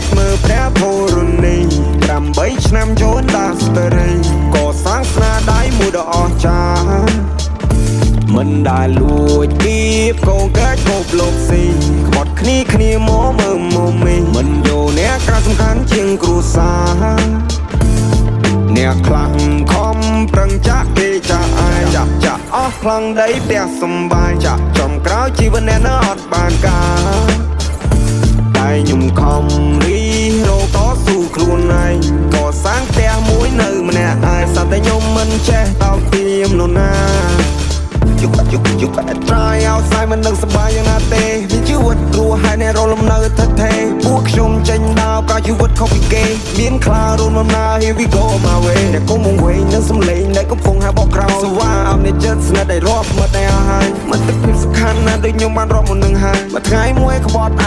កមើលព្រះធរណី8ឆ្នាំចូលដាស្ត្រីកសាងស្នាដៃមួយដ៏អស្ចារ្យមិនដែលលួចគៀបកងកាច់គប់លោកស៊ីក្បត់គ្នាគ្នាមកមើលមកមីមិនយកអ្នកក្រៅសំខាន់ជាងគ្រួសារអ្នកខ្លះខំប្រឹងចាក់គេចាក់អាយចាក់ចាក់អស់ប្លង់ដីផ្ទះសំបាយចាក់ចំក្រោយជីវិតអ្នកនៅអត់បានការតែខ្ញុំខំរីរកតស៊ូខ្លួនឯងកសាងផ្ទះមួយនៅម្នាក់ឯងសត្វតែខ្ញុំមិនចេះតោកទៀមនរណា You better try outside មិននឹងសប្បាយយ៉ាងណាទេមានជីវិតរស់ហើយអ្នករលំនៅថិតថេរពួកខ្ញុំចេញដើរប្រើជីវិតខុសពីគេមានខ្លារួមដំណើរ Here we go my way អ្នកគុំវង្វេងនឹងសំឡេងដែលកំពុងហៅបកក្រោយសវ៉ាអមនេះចិត្តស្និទ្ធដែលរាប់មិត្តតែអស់ហើយមិនទឹកភាពសំខាន់ណាស់ដូចខ្ញុំបានរាប់មុននឹងហើយមួយថ្ងៃមួយក្បត់អាច